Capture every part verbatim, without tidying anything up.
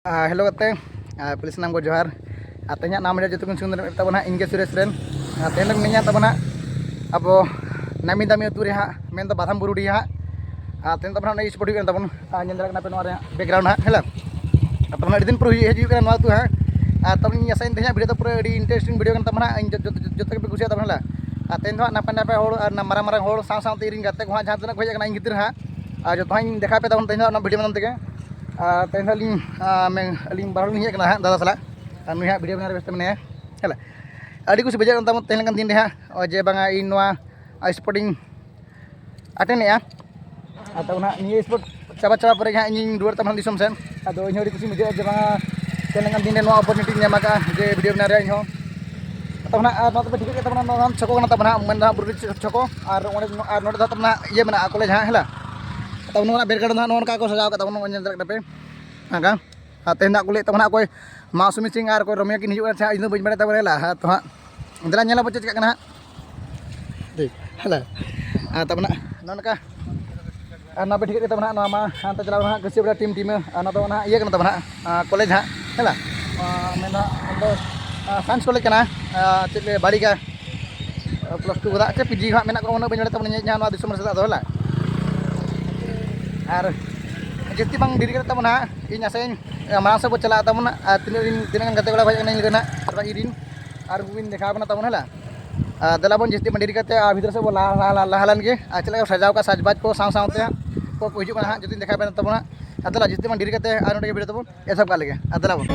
ᱟᱨ hello ᱜᱟᱛᱮ, ᱟᱨ ᱯᱩᱭᱞᱩ ᱥᱟᱱᱟᱢ ᱠᱚ ᱡᱚᱦᱟᱨ᱾ ᱟᱨ ᱛᱮᱦᱮᱧᱟᱜ ᱱᱟᱢ ᱨᱮ ᱡᱚᱛᱚ ᱠᱷᱚᱱ ᱥᱩᱱᱫᱚᱨ ᱢᱮᱱᱟᱜ ᱛᱟᱵᱚᱱᱟ ᱤᱧ ᱜᱮ ᱥᱩᱨᱮᱥ ᱨᱮᱱ᱾ ᱟᱨ ᱛᱮᱦᱮᱧ ᱫᱚ ᱢᱤᱱᱟᱹᱧᱟ ᱛᱟᱵᱚᱱᱟ ᱟᱵᱚ ᱱᱟᱢᱤ ᱫᱟᱢᱤ ᱟᱹᱛᱩ ᱨᱮ ᱦᱟᱸᱜ, ᱢᱮᱱᱫᱚ ᱵᱟᱫᱟᱢ ᱵᱩᱨᱩ ᱰᱤ ᱦᱟᱸᱜ᱾ ᱟᱨ ᱛᱮᱦᱮᱧ ᱛᱟᱵᱚᱱᱟ ᱚᱱᱟ spot ᱦᱩᱭᱩᱜ ᱠᱟᱱ ᱛᱟᱵᱚᱱ, ᱟᱨ ᱧᱮᱞ ᱫᱟᱲᱮᱭᱟᱜ ᱠᱟᱱᱟ ᱯᱮ ᱱᱚᱣᱟ ᱨᱮ background ᱦᱟᱸᱜ, ᱦᱮᱸ ᱞᱟ᱾ ᱟᱨ ᱛᱟᱵᱚᱱᱟ ᱟᱹᱰᱤ ᱫᱤᱱ ᱯᱚᱨᱮ ᱦᱩᱭᱩᱜ, ᱦᱤᱡᱩᱜ ᱠᱟᱱᱟ ᱱᱚᱣᱟ ᱟᱹᱛᱩ ᱦᱟᱸᱜ᱾ ᱟᱨ ᱛᱟᱵᱚᱱ ᱤᱧ ᱟᱥᱟᱭᱟᱹᱧ ᱛᱮᱦᱮᱧᱟᱜ video ᱫᱚ ᱯᱩᱨᱟᱹ ᱟᱹᱰᱤ interesting video ᱠᱟᱱ ᱛᱟᱵᱚᱱᱟ ᱦᱟᱸᱜ᱾ ᱤᱧ ᱡᱚ-, ᱡᱚ-, ᱡᱚᱛᱚ ᱜᱮᱯᱮ ᱠᱩᱥᱤᱭᱟᱜ ᱛᱟᱵᱚᱱᱟ, ᱦᱮᱸ ᱞᱟ᱾ ᱟᱨ ᱛᱮᱦᱮᱧ ᱫᱚ ᱦᱟᱸᱜ ᱱᱟᱯᱟᱭ ᱱᱟᱯᱟᱭ ᱦᱚᱲ ᱟᱨ ᱢᱟᱨᱟᱝ ᱢᱟᱨᱟᱝ ᱦᱚᱲ ᱥᱟᱶ ᱥᱟᱶᱛᱮ ᱤᱧ ᱨᱮᱱ ᱜᱟᱛᱮ ᱠᱚ ᱦᱟᱸᱜ ᱡᱟᱦᱟᱸ ᱛᱤᱱᱟᱹᱜ ᱠᱚ ᱦᱮᱡ ᱟᱠᱟᱱᱟ ᱤᱧ ᱠᱷᱟᱹᱛᱤᱨ ᱦᱟᱸᱜ, ᱟᱨ ᱡᱚᱛᱚ ᱦᱟᱸᱜ ᱤᱧ ᱫᱮᱠᱷᱟᱣ ᱯᱮ ᱛᱟᱵᱚᱱ ᱛᱮᱦᱮᱧ ᱫᱚ ᱚᱱᱟ video ᱢᱟᱫᱽᱫᱷᱚᱢ ᱛᱮᱜᱮ᱾ ᱟᱨ ᱛᱮᱦᱮᱧ ᱫᱚ ᱟᱹᱞᱤᱧ, ᱟᱸ, ᱢᱮ-, ᱟᱹᱞᱤᱧ ᱵᱟᱨ ᱦᱚᱲ ᱞᱤᱧ ᱦᱮᱡ ᱟᱠᱟᱱᱟ ᱦᱟᱸᱜ ᱫᱟᱫᱟ ᱥᱟᱞᱟᱜ᱾ ᱟᱨ ᱱᱩᱭ ᱦᱟᱸᱜ video ᱵᱮᱱᱟᱣ ᱨᱮ ᱵᱮᱥᱛᱚ ᱢᱮᱱᱟᱭᱟ᱾ ᱦᱮᱸ ᱞᱟ᱾ ᱟᱹᱰᱤ ᱠᱩᱥᱤ ᱵᱩᱡᱷᱟᱹᱜ ᱠᱟᱱ ᱛᱟᱵᱚᱱ ᱛᱮᱦᱮᱧ ᱞᱮᱠᱟᱱ ᱫᱤᱱ ᱨᱮ ᱦᱟᱸᱜ, ᱱᱚᱜᱼᱚᱭ ᱡᱮ ᱵᱟᱝᱟ ᱤᱧ ᱱᱚᱣᱟ spot ᱤᱧ attend ᱮᱜᱼᱟ᱾ ᱟᱫᱚ ᱚᱱᱟ ᱱᱤᱭᱟᱹ spot ᱪᱟᱵᱟ ᱪᱟᱵᱟ ᱯᱚᱨᱮ ᱜᱮ ᱦᱟᱸᱜ ᱤᱧᱤᱧ ᱨᱩᱣᱟᱹᱲ ᱛᱟᱵᱚᱱᱟ ᱫᱤᱥᱚᱢ ᱥᱮᱫ᱾ ᱟᱫᱚ ᱤᱧ ᱦᱚᱸ ᱟᱹᱰᱤ ᱠᱩᱥᱤᱧ ᱵᱩᱡᱷᱟᱹᱣᱟ ᱡᱮ ᱵᱟᱝᱟ ᱛᱮᱦᱮᱧ ᱞᱮᱠᱟᱱ ᱫᱤᱱ ᱨᱮ ᱱᱚᱣᱟ opportunity ᱧᱟᱢ ᱟᱠᱟᱫᱼᱟ ᱡᱮ video ᱵᱮᱱᱟᱣ ᱨᱮᱭᱟᱜ ᱤᱧ ᱦᱚᱸ᱾ ᱟᱫᱚ ᱦᱟᱸᱜ ᱟᱨ ᱱᱚᱣᱟ ᱫᱚᱯᱮ ᱴᱷᱤᱠᱟᱹ ᱠᱮᱫ ᱛᱟᱵᱚᱱᱟ, ᱱᱚᱣᱟ ᱫᱚ ᱦᱟᱸᱜ ᱪᱷᱚᱠᱚ ᱠᱟᱱᱟ ᱛᱟᱵᱚᱱᱟ ᱦᱟᱸᱜ, ᱢᱮᱱ ᱫᱚ ᱦᱟᱸᱜ ᱵᱩᱨᱩᱰᱤ ᱪᱷᱚᱠᱚ, ᱟᱨ ᱚᱸᱰᱮ, ᱟᱨ ᱱᱚᱰᱮ ᱫᱚ ᱦᱟᱸᱜ ᱛᱟᱵᱚᱱᱟ ᱤᱭᱟᱹ ᱢᱮᱱᱟᱜᱼᱟ, ᱠᱚᱞᱮᱡᱽ ᱦᱟᱸᱜ, ᱦᱮᱸ ᱞᱟ᱾ ᱟᱫᱚ ᱱᱚᱣᱟ background ᱫᱚ ᱦᱟᱸᱜ ᱱᱚᱜᱼᱚ ᱱᱚᱝᱠᱟ ᱠᱚ ᱥᱟᱡᱟᱣ ᱠᱟᱫ ᱛᱟᱵᱚᱱᱟ, ᱱᱚᱜᱼᱚᱭ ᱧᱮᱞ ᱫᱟᱲᱮᱭᱟᱜ ᱠᱟᱱᱟ ᱯᱮ᱾ ᱦᱮᱸ, ᱟᱨ ᱛᱮᱦᱮᱧ ᱫᱚ ᱦᱟᱸᱜ ᱠᱚ ᱞᱟᱹᱭᱮᱫ ᱛᱟᱵᱚᱱᱟ ᱚᱠᱚᱭ ᱢᱟᱥᱩᱢᱤ ᱥᱤᱝ ᱟᱨ ᱚᱠᱚᱭ ᱨᱳᱢᱤᱭᱳ ᱠᱤᱱ ᱦᱤᱡᱩᱜ ᱠᱟᱱᱟ, ᱥᱮ ᱦᱟᱸᱜ ᱤᱧ ᱫᱚ ᱵᱟᱹᱧ ᱵᱟᱲᱟᱭ ᱛᱟᱵᱚᱱᱟ, ᱦᱮᱸ ᱞᱟ᱾ ᱦᱮᱸ, ᱛᱚ ᱦᱟᱸᱜ ᱫᱮᱞᱟ ᱧᱮᱞ ᱟᱵᱚ ᱪᱮᱫ ᱪᱤᱠᱟᱹᱜ ᱠᱟᱱᱟ ᱦᱟᱸᱜ᱾ ᱴᱷᱤᱠ, ᱦᱮᱸ ᱞᱟ᱾ ᱟᱨ ᱛᱟᱵᱚᱱᱟ ᱱᱚᱜᱼᱚ ᱱᱚᱝᱠᱟ, ᱟᱨ ᱱᱚᱣᱟ ᱯᱮ ᱴᱷᱤᱠᱟᱹ ᱠᱮᱫ ᱛᱟᱵᱚᱱᱟ ᱦᱟᱸᱜ, ᱱᱚᱣᱟ ᱢᱟ ᱦᱟᱱᱛᱮ ᱪᱟᱞᱟᱣ ᱱᱟ ᱦᱟᱸᱜ ᱠᱟᱹᱥᱤᱭᱟᱹᱯᱟᱲᱟ ᱴᱤᱢ ᱴᱤᱢᱟᱹ, ᱟᱨ ᱱᱚᱣᱟ ᱫᱚ ᱚᱱᱟ ᱤᱭᱟᱹ ᱠᱟᱱᱟ ᱛᱟᱵᱚᱱᱟ ᱦᱟᱸᱜ, ᱟᱸ, ᱠᱚᱞᱮᱡᱽ ᱦᱟᱸᱜ, ᱦᱮᱸ ᱞᱟ᱾ ᱟᱸ, ᱢᱮᱱᱫᱚ ᱚᱱᱟ ᱫᱚ, ᱟᱸ, ᱥᱟᱭᱮᱱᱥ ᱠᱚᱞᱮᱡᱽ ᱠᱟᱱᱟ, ᱟᱸ, ᱪᱮᱫ ᱞᱟᱹᱭᱟ, ᱵᱟᱲᱤᱠᱟ, ᱟᱸ, plus two ᱠᱟᱫᱟ ᱪᱮ PG ᱦᱟᱸᱜ ᱢᱮᱱᱟᱜ ᱠᱚᱣᱟ, ᱩᱱᱟᱹᱜ ᱵᱟᱹᱧ ᱵᱟᱲᱟᱭ ᱛᱟᱵᱚᱱᱟ ᱤᱧᱟᱹᱜ ᱡᱟᱦᱟᱸ ᱱᱚᱣᱟ ᱫᱤᱥᱚᱢ ᱨᱮ ᱥᱮᱫᱟᱜ ᱫᱚ, ᱦᱮᱸ ᱞᱟ᱾ ᱟᱨ ᱡᱟᱹᱥᱛᱤ ᱵᱟᱝ ᱰᱮᱨᱤ ᱠᱟᱛᱮ ᱛᱟᱵᱚᱱᱟ ᱦᱟᱸᱜ, ᱤᱧ ᱟᱥᱟᱭᱟᱹᱧ, ᱟᱸ, ᱢᱟᱲᱟᱝ ᱥᱮᱫ ᱵᱚ ᱪᱟᱞᱟᱜ ᱛᱟᱵᱚᱱᱟ, ᱟᱨ ᱛᱤᱱᱟᱹᱜ ᱨᱤᱱ, ᱛᱤᱱᱟᱹᱜ ᱜᱟᱱ ᱜᱟᱛᱮ ᱠᱚᱲᱟ ᱠᱚ ᱦᱮᱡ ᱟᱠᱟᱱᱟ ᱤᱧ ᱨᱮᱱ ᱦᱟᱸᱜ, ᱟᱨ ᱵᱟᱝ ᱤᱧ ᱨᱤᱱ, ᱟᱨ ᱩᱱᱠᱩ ᱠᱚᱧ ᱫᱮᱠᱷᱟᱣ ᱟᱵᱚᱱᱟ ᱛᱟᱵᱚᱱ, ᱦᱮᱸ ᱞᱟ᱾ ᱟᱨ ᱫᱮᱞᱟ ᱵᱚᱱ ᱡᱟᱹᱥᱛᱤ ᱵᱟᱝ ᱰᱮᱨᱤ ᱠᱟᱛᱮ, ᱟᱨ ᱵᱷᱤᱛᱨᱤ ᱥᱮᱫ ᱵᱚ ᱞᱟᱦᱟ, ᱞᱟᱦᱟ, ᱞᱟᱦᱟ, ᱞᱟᱦᱟ ᱞᱮᱱ ᱜᱮ, ᱟᱨ ᱪᱮᱫ ᱞᱮᱠᱟ ᱠᱚ ᱥᱟᱡᱟᱣ ᱠᱟᱜᱼᱟ ᱥᱟᱡᱽᱵᱟᱡᱽ ᱠᱚ ᱥᱟᱶ ᱥᱟᱶᱛᱮ ᱦᱟᱸᱜ ᱚᱠᱚᱭ ᱠᱚ ᱦᱤᱡᱩᱜ ᱠᱟᱱᱟ ᱦᱟᱸᱜ, ᱡᱩᱫᱤᱧ ᱫᱮᱠᱷᱟᱣ ᱟᱵᱮᱱᱟ ᱛᱟᱵᱚᱱᱟ᱾ ᱟᱨ ᱫᱮᱞᱟ ᱡᱟᱹᱥᱛᱤ ᱵᱟᱝ ᱰᱮᱨᱤ ᱠᱟᱛᱮ, ᱟᱨ ᱱᱚᱰᱮ ᱜᱮ video ᱛᱟᱵᱚᱱ ᱮᱛᱚᱦᱚᱵ ᱠᱟᱜ ᱞᱮᱜᱮ, ᱟᱨ ᱫᱮᱞᱟ ᱵᱚᱱ᱾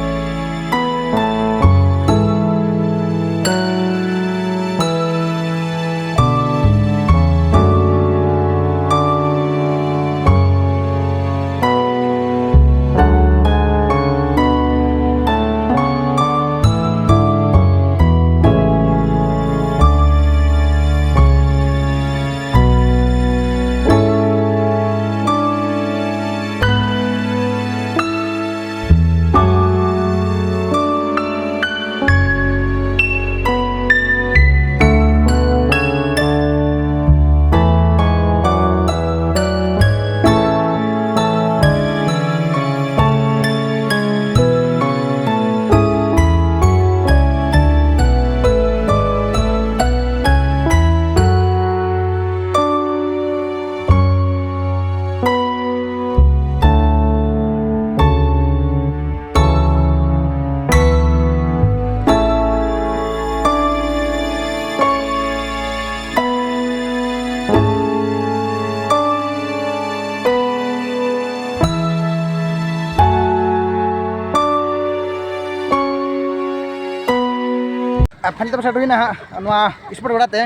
ᱟᱨ ᱯᱷᱟᱭᱱᱟᱞ ᱛᱮ ᱥᱮᱴᱮᱨ ᱦᱩᱭᱱᱟ ᱦᱟᱸᱜ ᱱᱚᱣᱟ ᱥᱯᱳᱨᱴ ᱜᱚᱰᱟ ᱛᱮ᱾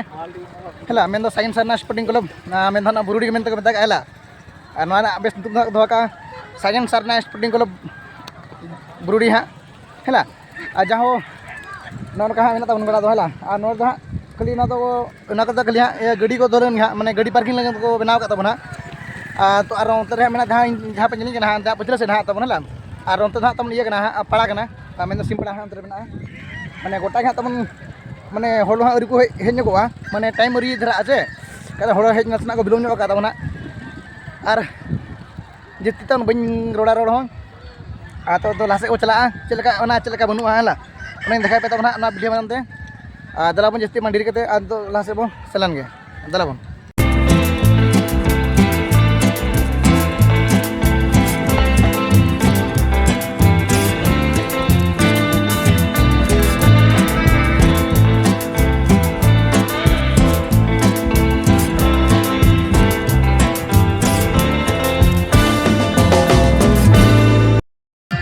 ᱦᱮᱞᱟ, ᱢᱮᱱᱫᱚ ᱥᱟᱜᱮᱱ ᱥᱟᱨᱱᱟ ᱥᱯᱳᱨᱴᱤᱝ ᱠᱞᱟᱵᱽ, ᱢᱮᱱᱫᱚ ᱦᱟᱸᱜ ᱵᱩᱨᱩᱰᱤ ᱜᱮ ᱢᱮᱱᱛᱮ ᱠᱚ ᱢᱮᱛᱟᱜᱼᱟ᱾ ᱦᱮᱞᱟ, ᱟᱨ ᱱᱚᱣᱟ ᱨᱮᱱᱟᱜ ᱵᱮᱥ ᱧᱩᱛᱩᱢ ᱫᱚ ᱦᱟᱸᱜ ᱫᱚᱦᱚ ᱠᱟᱜᱼᱟ ᱥᱟᱜᱮᱱ ᱥᱟᱨᱱᱟ ᱥᱯᱳᱨᱴᱤᱝ ᱠᱞᱟᱵᱽ ᱵᱩᱨᱩᱰᱤ ᱦᱟᱸᱜ᱾ ᱦᱮᱞᱟ, ᱟᱨ ᱡᱟᱦᱳ, ᱱᱚᱜᱼᱚ ᱱᱚᱝᱠᱟ ᱦᱟᱸᱜ ᱢᱮᱱᱟᱜ ᱛᱟᱵᱚᱱ ᱜᱚᱰᱟ ᱫᱚ᱾ ᱦᱮᱞᱟ, ᱟᱨ ᱱᱚᱣᱟ ᱫᱚ ᱦᱟᱸᱜ ᱠᱷᱟᱹᱞᱤ ᱱᱚᱣᱟ ᱫᱚ, ᱚᱱᱟ ᱠᱚᱫᱚ ᱠᱷᱟᱹᱞᱤ ᱦᱟᱸᱜ ᱤᱭᱟᱹ ᱜᱟᱹᱰᱤ ᱠᱚ ᱫᱚᱦᱚ ᱞᱟᱹᱜᱤᱫ ᱦᱟᱸᱜ, ᱢᱟᱱᱮ ᱜᱟᱹᱰᱤ ᱯᱟᱨᱠᱤᱝ ᱞᱟᱹᱜᱤᱫ ᱠᱚ ᱵᱮᱱᱟᱣ ᱟᱠᱟᱫ ᱛᱟᱵᱚᱱᱟ ᱦᱟᱸᱜ᱾ ᱟᱨ ᱛᱚ ᱟᱨ ᱚᱱᱛᱮ ᱨᱮ ᱦᱟᱸᱜ ᱢᱮᱱᱟᱜᱼᱟ, ᱡᱟᱦᱟᱸ ᱤᱧ ᱡᱟᱦᱟᱸ ᱯᱮ ᱧᱮᱞᱤᱧ ᱠᱟᱱᱟ ᱦᱟᱸᱜ, ᱚᱱᱛᱮ ᱯᱟᱹᱪᱷᱞᱟᱹ ᱥᱮᱫ ᱦᱟᱸᱜ ᱛᱟᱵᱚᱱ ᱦᱮᱞᱟ, ᱟᱨ ᱚᱱᱛᱮ ᱫᱚ ᱦᱟᱸᱜ ᱛᱟᱵᱚᱱ ᱤᱭᱟᱹ ᱠᱟᱱᱟ ᱦᱟᱸᱜ, ᱯᱟᱲᱟ ᱠᱟᱱᱟ᱾ ᱟᱨ ᱢᱮᱱᱫᱚ ᱥᱤᱢᱯᱲᱟ ᱦᱟᱸᱜ ᱚᱱᱛᱮ ᱨᱮ ᱢᱮᱱᱟᱜᱼᱟ᱾ ᱢᱟᱱᱮ ᱜᱚᱴᱟ ᱜᱮ ᱦᱟᱸᱜ ᱛᱟᱵᱚᱱ, ᱢᱟᱱᱮ ᱦᱚᱲ ᱦᱟᱸᱜ ᱟᱹᱣᱨᱤ ᱠᱚ ᱦᱮᱡ, ᱦᱮᱡ ᱧᱚᱜᱚᱜᱼᱟ, ᱢᱟᱱᱮ ᱴᱟᱭᱤᱢ ᱟᱹᱣᱨᱤ ᱫᱷᱟᱨᱟᱜᱼᱟ ᱥᱮ, ᱠᱟᱨᱚᱱ ᱦᱚᱲ ᱦᱮᱡ ᱱᱟᱥᱮᱱᱟᱜ ᱠᱚ ᱵᱤᱞᱚᱢ ᱧᱚᱜ ᱟᱠᱟᱫ ᱛᱟᱵᱚᱱᱟ᱾ ᱟᱨ ᱡᱟᱹᱥᱛᱤ ᱛᱟᱵᱚᱱ ᱵᱟᱹᱧ ᱨᱚᱲᱟ ᱨᱚᱲ ᱦᱚᱸ᱾ ᱟᱨ ᱛᱚ ᱫᱚ ᱞᱟᱦᱟ ᱥᱮᱫ ᱠᱚ ᱪᱟᱞᱟᱜᱼᱟ, ᱪᱮᱫ ᱞᱮᱠᱟ ᱚᱱᱟ ᱪᱮᱫ ᱞᱮᱠᱟ ᱵᱟᱹᱱᱩᱜᱼᱟ ᱦᱮᱞᱟ, ᱚᱱᱟᱧ ᱫᱮᱠᱷᱟᱣ ᱯᱮ ᱛᱟᱵᱚᱱᱟ ᱦᱟᱸᱜ ᱱᱚᱣᱟ ᱵᱷᱤᱰᱤᱭᱳ ᱢᱟᱫᱽᱫᱷᱚᱢ ᱛᱮ᱾ ᱟᱨ ᱫᱮᱞᱟ ᱵᱚᱱ ᱡᱟᱹᱥᱛᱤ ᱵᱟᱝ ᱰᱮᱨᱤ ᱠᱟᱛᱮ ᱟᱨ ᱫᱚ ᱞᱟᱦᱟ ᱥᱮᱫ ᱵᱚᱱ ᱥᱮᱞᱮᱱ ᱜᱮ᱾ ᱫᱮᱞᱟ ᱵᱚᱱ᱾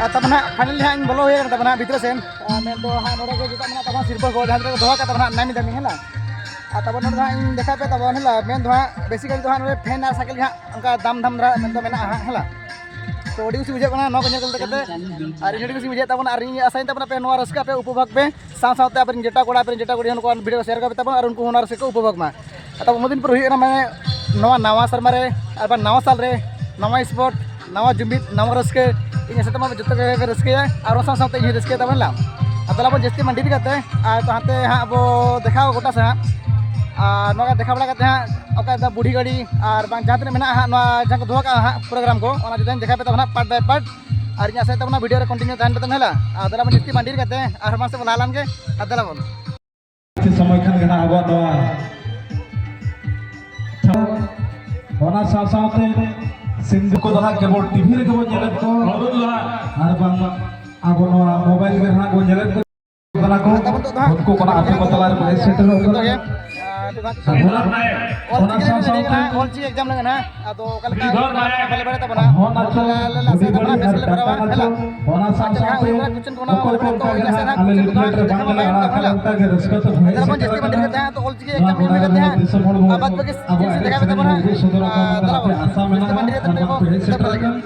ᱟᱨ ᱛᱟᱵᱚᱱ ᱦᱟᱸᱜ ᱯᱷᱟᱭᱱᱟᱞᱤ ᱦᱟᱸᱜ ᱤᱧ ᱵᱚᱞᱚ ᱦᱩᱭ ᱟᱠᱟᱱ ᱛᱟᱵᱚᱱᱟ ᱦᱟᱸᱜ ᱵᱷᱤᱛᱨᱤ ᱥᱮᱱ᱾ ᱟᱨ ᱢᱮᱱ ᱫᱚ ᱦᱟᱸᱜ ᱱᱚᱰᱮ ᱜᱮ ᱡᱚᱛᱚ ᱢᱮᱱᱟᱜ ᱛᱟᱵᱚᱱᱟ ᱥᱤᱨᱯᱟᱹ ᱠᱚ, ᱡᱟᱦᱟᱸ ᱛᱤᱱᱟᱹᱜ ᱠᱚ ᱫᱚᱦᱚ ᱟᱠᱟᱫ ᱛᱟᱵᱚᱱᱟ ᱦᱟᱸᱜ ᱱᱟᱢᱤ ᱫᱟᱢᱤ ᱦᱮᱸ ᱞᱟ᱾ ᱟᱨ ᱛᱟᱵᱚᱱ ᱱᱚᱰᱮ ᱫᱚ ᱦᱟᱸᱜ ᱤᱧ ᱫᱮᱠᱷᱟᱣ ᱯᱮ ᱛᱟᱵᱚᱱ ᱦᱮᱸ ᱞᱟ, ᱢᱮᱱ ᱫᱚ ᱦᱟᱸᱜ ᱵᱮᱥᱤ ᱜᱷᱟᱹᱲᱤᱡ ᱫᱚ ᱦᱟᱸᱜ ᱱᱚᱰᱮ ᱯᱷᱮᱱ ᱟᱨ ᱥᱟᱭᱠᱮᱞ ᱜᱮ ᱦᱟᱸᱜ ᱚᱱᱠᱟ ᱫᱟᱢ ᱫᱟᱢ ᱫᱷᱟᱨᱟ ᱢᱮᱱ ᱫᱚ ᱢᱮᱱᱟᱜᱼᱟ ᱦᱟᱸᱜ ᱦᱮᱸ ᱞᱟ᱾ ᱛᱚ ᱟᱹᱰᱤ ᱠᱩᱥᱤ ᱵᱩᱡᱷᱟᱹᱜ ᱠᱟᱱᱟ ᱱᱚᱣᱟ ᱠᱚ ᱧᱮᱞ ᱧᱮᱞ ᱠᱟᱛᱮ, ᱟᱨ ᱤᱧ ᱟᱹᱰᱤ ᱠᱩᱥᱤ ᱵᱩᱡᱷᱟᱹᱜ ᱛᱟᱵᱚᱱᱟ, ᱟᱨ ᱤᱧ ᱟᱥᱟᱧ ᱛᱟᱵᱚᱱᱟ ᱯᱮ ᱱᱚᱣᱟ ᱨᱟᱹᱥᱠᱟᱹ ᱟᱯᱮ ᱩᱯᱚᱵᱷᱳᱜᱽ ᱯᱮ, ᱥᱟᱶ ᱥᱟᱶᱛᱮ ᱟᱯᱮ ᱨᱮᱱ ᱡᱮᱴᱟ ᱠᱚᱲᱟ, ᱟᱯᱮ ᱨᱮᱱ ᱡᱮᱴᱟ ᱠᱩᱲᱤ ᱦᱚᱸ ᱱᱩᱠᱩᱣᱟᱜ ᱵᱷᱤᱰᱤᱭᱳ ᱠᱚ ᱥᱮᱭᱟᱨ ᱠᱟᱯᱮ ᱛᱟᱵᱚᱱ, ᱟᱨ ᱩᱱᱠᱩ ᱦᱚᱸ ᱚᱱᱟ ᱨᱟᱹᱥᱠᱟᱹ ᱠᱚ ᱩᱯᱚᱵᱷᱳᱜᱽ ᱢᱟ᱾ ᱟᱫᱚ ᱩᱱᱟᱹᱜ ᱫᱤᱱ ᱯᱚᱨᱮ ᱦᱩᱭᱩᱜ ᱠᱟᱱᱟ, ᱢᱟᱱᱮ ᱱᱚᱣᱟ ᱱᱟᱣᱟ ᱥᱮᱨᱢᱟ ᱨᱮ, ᱟᱨ ᱵᱟᱝ ᱱᱟᱣᱟ ᱥᱟᱞ ᱨᱮ, ᱱᱟᱣᱟ ᱥᱯᱳᱨᱴ, ᱱᱟᱣᱟ ᱡᱩᱢᱤᱫ, ᱱᱟᱣᱟ ᱨᱟᱹᱥᱠᱟᱹ᱾ ᱤᱧ ᱟᱥᱟ ᱛᱟᱢᱟ ᱡᱚᱛᱚ ᱜᱮ ᱯᱮ ᱨᱟᱹᱥᱠᱟᱹᱭᱟ, ᱟᱨ ᱚᱱᱟ ᱥᱟᱶ ᱥᱟᱶᱛᱮ ᱤᱧ ᱦᱚᱸᱧ ᱨᱟᱹᱥᱠᱟᱹᱭᱟ ᱛᱟᱵᱚᱱ ᱞᱟᱝ᱾ ᱟᱫᱚ ᱟᱵᱚ ᱡᱟᱹᱥᱛᱤ ᱢᱟᱹᱰᱤ ᱠᱟᱛᱮ, ᱟᱨ ᱦᱟᱱᱛᱮ ᱦᱟᱸᱜ ᱟᱵᱚ ᱫᱮᱠᱷᱟᱣ ᱜᱚᱴᱟ ᱥᱮ ᱦᱟᱸᱜ, ᱟᱨ ᱱᱚᱣᱟ ᱫᱮᱠᱷᱟᱣ ᱵᱟᱲᱟ ᱠᱟᱛᱮ ᱦᱟᱸᱜ ᱚᱠᱟ ᱫᱚ ᱵᱩᱰᱷᱤ ᱜᱟᱹᱰᱤ ᱟᱨ ᱵᱟᱝ ᱡᱟᱦᱟᱸ ᱛᱤᱱᱟᱹᱜ ᱢᱮᱱᱟᱜᱼᱟ ᱦᱟᱸᱜ, ᱱᱚᱣᱟ ᱡᱟᱦᱟᱸ ᱠᱚ ᱫᱚᱦᱚ ᱠᱟᱜᱼᱟ ᱦᱟᱸᱜ ᱯᱨᱳᱜᱨᱟᱢ ᱠᱚ, ᱚᱱᱟ ᱡᱩᱫᱤᱧ ᱫᱮᱠᱷᱟᱣ ᱯᱮ ᱛᱟᱵᱚᱱᱟ ᱯᱟᱨᱴ ᱵᱟᱭ ᱯᱟᱨᱴ᱾ ᱟᱨ ᱤᱧ ᱟᱥᱟᱭ ᱛᱟᱵᱚᱱᱟ ᱵᱷᱤᱰᱤᱭᱳ ᱨᱮ ᱠᱚᱱᱴᱤᱱᱤᱭᱩ ᱛᱟᱦᱮᱱ ᱯᱮ ᱛᱟᱵᱚᱱ ᱦᱮᱸ ᱞᱟ᱾ ᱟᱨ ᱫᱮᱞᱟ ᱵᱚᱱ ᱡᱟᱹᱥᱛᱤ ᱵᱟᱝ ᱰᱮᱨᱤ ᱠᱟᱛᱮ ᱟᱨ ᱢᱟᱲᱟᱝ ᱥᱮᱫ ᱵᱚᱱ ᱞᱟᱦᱟ ᱞᱮᱱ ᱜᱮ᱾ ᱟᱨ ᱫᱮᱞᱟ ᱵᱚᱱ᱾ ᱠᱤᱪᱷᱩ ᱥᱚᱢᱚᱭ ᱠᱷᱟᱱ ᱜᱮ ᱱᱟᱦᱟᱜ ᱟᱵᱚᱣᱟᱜ ᱱᱚᱣᱟ ᱚᱱᱟ ᱥᱟᱶ ᱥᱟᱶᱛᱮ ᱥᱤᱝᱜᱟᱨ ᱠᱚᱫᱚ ᱱᱟᱦᱟᱜ ᱠᱮᱵᱚᱞ ᱴᱤᱵᱷᱤ ᱨᱮᱜᱮ ᱵᱚᱱ ᱧᱮᱞᱮᱫ ᱠᱚᱣᱟ, ᱟᱨ ᱵᱟᱝ ᱟᱵᱚ ᱱᱚᱣᱟ ᱢᱳᱵᱟᱭᱤᱞ ᱨᱮ ᱱᱟᱦᱟᱜ ᱵᱚᱱ ᱧᱮᱞᱮᱫ ᱠᱚᱣᱟ ᱠᱟᱱᱟ ᱠᱚ᱾ ᱩᱱᱠᱩ ᱠᱚ ᱱᱟᱦᱟᱜ ᱟᱯᱮ ᱠᱚ ᱛᱟᱞᱟ ᱨᱮᱠᱚ ᱦᱮᱡ ᱥᱮᱴᱮᱨᱚᱜ ᱠᱟᱱᱟ᱾ ᱟᱨ ᱚᱞ ᱪᱤᱠᱤ ᱨᱮ ᱞᱟᱹᱭ ᱠᱟᱱᱟ, ᱚᱞ ᱪᱤᱠᱤ ᱮᱠᱡᱟᱢ ᱞᱟᱹᱭ ᱠᱟᱱᱟ᱾ ᱟᱫᱚ ᱚᱠᱟ ᱞᱮᱠᱟ ᱦᱩᱭᱩᱜ ᱠᱟᱱᱟ, ᱵᱟᱞᱮ ᱵᱟᱲᱟᱭ ᱛᱟᱵᱚᱱᱟ᱾ ᱟᱞᱮ ᱞᱮ ᱟᱥᱟᱭ ᱛᱟᱵᱚᱱᱟ, ᱵᱮᱥ ᱜᱮᱞᱮ ᱵᱷᱚᱨᱟᱣᱟ, ᱦᱮᱸ ᱞᱟ᱾ ᱟᱪᱪᱷᱟ, ᱡᱟᱦᱟᱸ ᱦᱩᱭᱩᱜ ᱠᱟᱱᱟ, question ᱠᱚ ᱚᱱᱟ ᱠᱚ ᱦᱩᱭᱩᱜ ᱠᱟᱱᱟ, ᱥᱮ ᱦᱟᱸᱜ question ᱠᱚ ᱦᱟᱸᱜ ᱞᱟᱹᱭ ᱛᱟᱵᱚᱱᱟ, ᱦᱮᱸ ᱞᱟ᱾ ᱟᱨ ᱡᱟᱹᱥᱛᱤ ᱵᱟᱝ ᱰᱷᱮᱨ ᱠᱟᱛᱮ ᱦᱟᱸᱜ, ᱟᱨ ᱵᱟᱫ ᱵᱟᱹᱠᱤ ᱪᱮᱫ ᱪᱮᱫ ᱫᱮᱠᱷᱟᱣ ᱯᱮ ᱛᱟᱵᱚᱱᱟ᱾ ᱟᱨ ᱫᱟᱫᱟ ᱵᱚᱱ ᱡᱟᱹᱥᱛᱤ ᱵᱟᱝ ᱰᱷᱮᱨ ᱠᱟᱛᱮ ᱦᱟᱸᱜ, ᱛᱚ ᱚᱞ ᱪᱤᱠᱤ ᱮᱠᱡᱟᱢ ᱦᱩᱭᱩᱜ ᱠᱟᱱᱟ᱾